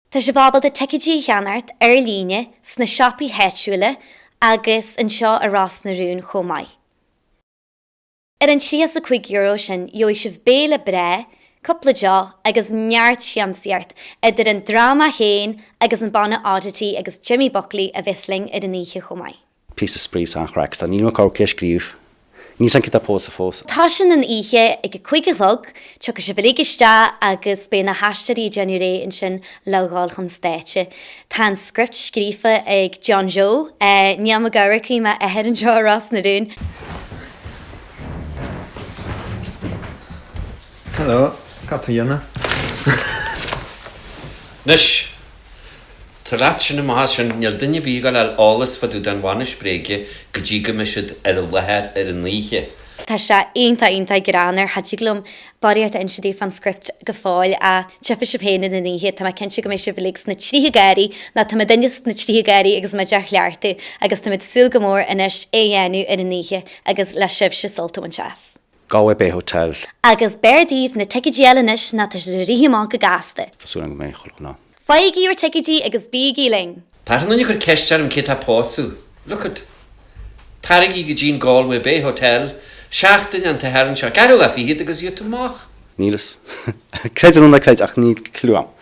Tá sibh ábalta ticéidí a cheannacht ar líne sna siopaí háitiúla agus anseo i Ros na Rún chomh maith. Ar an €35 sin gheobhaidh sibh béile breá, cúpla deoch agus neart siamsaíocht idir an dráma féin agus an banna Oddity agus Jimmy Buckley a bheas linn ar an oíche chomh maith. Píosa spraoi is an-chraic. Tá níl mé ag cé a scríobh. Níl 's a'm cé tá ag pósadh fós. Tosaíonn an oíche ag a 5 a chlog, tiocfaidh sibh uilig isteach agus beidh na haisteoirí ag déanamh réidh ansin le dhul chun stáitse. Tá an script scríofa ag John Joe, Niall Mac Eamharcaigh, m'athair anseo i Ros na Rún. Hello, cad tá dhéanamh? Anois, tar leat sin amach as sin, níl duine ar bith ag dul a fháil eolas fá dtaobh den bhainis bréige go dtí go mbeidh siad ar an láthair ar an oíche. Tá sé iontach iontach greannmhar, cha dtig liom barraíocht a inse daoibh fán script go fóill ach tchífidh sibh féin ar an oíche, tá mé cinnte go mbeidh sibh uilig sna tríotha gáirí nó tá muidinne sna tríotha gáirí agus muid á chleachtadh agus táimid ag súil go mór anois é a dhéanamh ar an oíche agus le sibhse sult a bhaint as. Galway Bay Hotel. Agus b'fhearr daoibh na ticéidí a fháil anois nó tá siad ag rith amach go gasta. Tá súil agam go mbeidh chuile dhuine ann. Faighigí bhur ticéidí agus bígí linn! Tá achan duine ag cur ceist orm cé tá ag pósadh. Look it. Taraigí go dtí an Galway Bay Hotel seachtain an tSathairn seo, ceathrú lá fichead agus gheobhaidh tú amach. Níl fhios. Creid é nó ná creid ach níl clue a'm.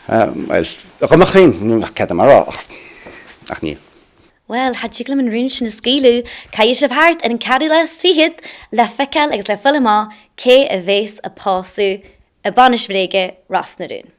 Bhuel, dá mbeadh féin, ní bheadh cead a'm a rá ach níl. Bhuel, cha dtig liom an rún sin a scaoileadh, caithfidh sibh theacht ar an ceathrú lá is fichead le feiceáil agus le fáil amach cé a bhéas ag pósadh i bainis bhréige Ros na Rún.